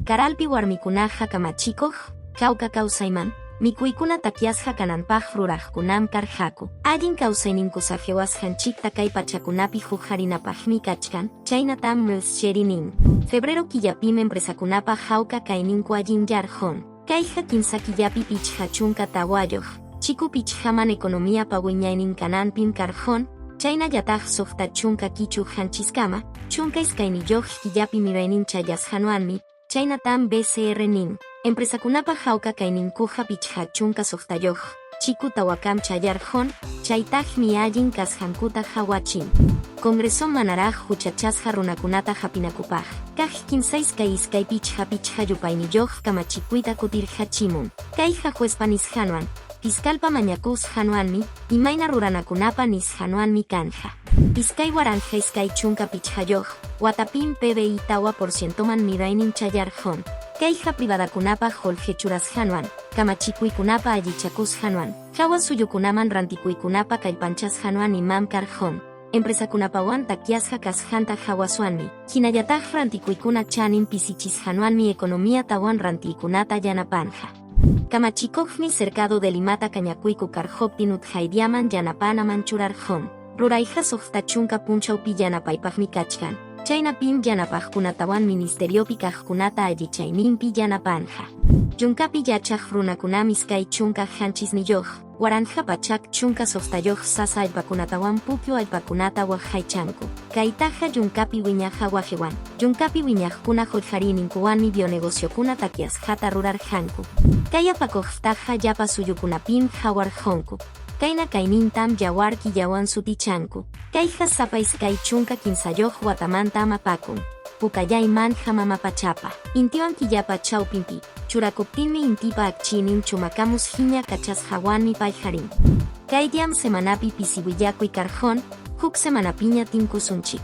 Karalpi warmikunaqa kamachikuq, hawka kawsayman, mikuykuna takyasqa kananpaq ruraqkunam karqaku. Allin kawsayninku saqewasqanchikta kay pachakunapi huqarinapaqmi kachkan, chaynatam Mercieri nin. Febrero killapim empresakunapa hawka kayninku allinyarqun. Kayqa kimsa killapi 54, chiku pichqaman economiapa wiñaynin kananpim karqun, chaynallataq 60 kichu qanchiskama, 12 killapi miraynin chayasqanwanmi, chaynatam BCR nin. Empresakunapa hawka kayninkuqa 56, chiku tawakam chayarqun, chaytaqmi allin kasqankuta qawachin. Congreso manaraq huchachasqa runakunata hapinakupaq, kaq 3 2 2 5 5 yupayniyuq kamachikuyta kutirqachimun. Kayqa juezpa nisqanwan, fiscalpa mañakusqanwanmi, imayna ruranakunapa nisqanwanmi kanja. 2025 watapim PBI 4%man miraynin chayarqun. Kayqa privadakunapa qullqi churasqanwan, kamachikuykunapa allichakusqanwan, hawa suyukunaman rantikuykunapa kallpanchasqanwan imam karqun. Empresakunapawan takyasqa kasqanta qawaswanmi, hinallataq rantikuykuna chanin pisichisqanwanmi economiatawan rantiykunata yanapanja. Kamachikuqmi Cercado de Limata kañakuyku karquptin utqayllaman yanapanaman churarqun. Rurayqa 60 punchawpi yanapaypaqmi kachkan, chaynapim yanapaqkunatawan ministeriopi kaqkunata allichayninpi yanapanja. Yunkapi yachaq runakunam 27 1116 sasa allpakunatawan pukyu allpakunata waqaychanku. Kaytaqa yunkapi wiñaq awajewan, yunkapi wiñaqkuna qullqariyninkuwanmi bionegociokuna takyasqata rurarqanku. Kay apakuqtaqa llapa suyukunapim qhawarqunku. Kayna kaynintam yawar killawan sutichanku. Kayqa sapa 23 watamantam apakun. Pukayayman hamamapachapa. Intiwan killapa chawpinpi, churakuptinmi intipa akchiynin chumakamus hiña kachasqawanmi pallqarin. Kayllam semanapi pisi willakuy karqun, huk semanapiña tinkusunchik.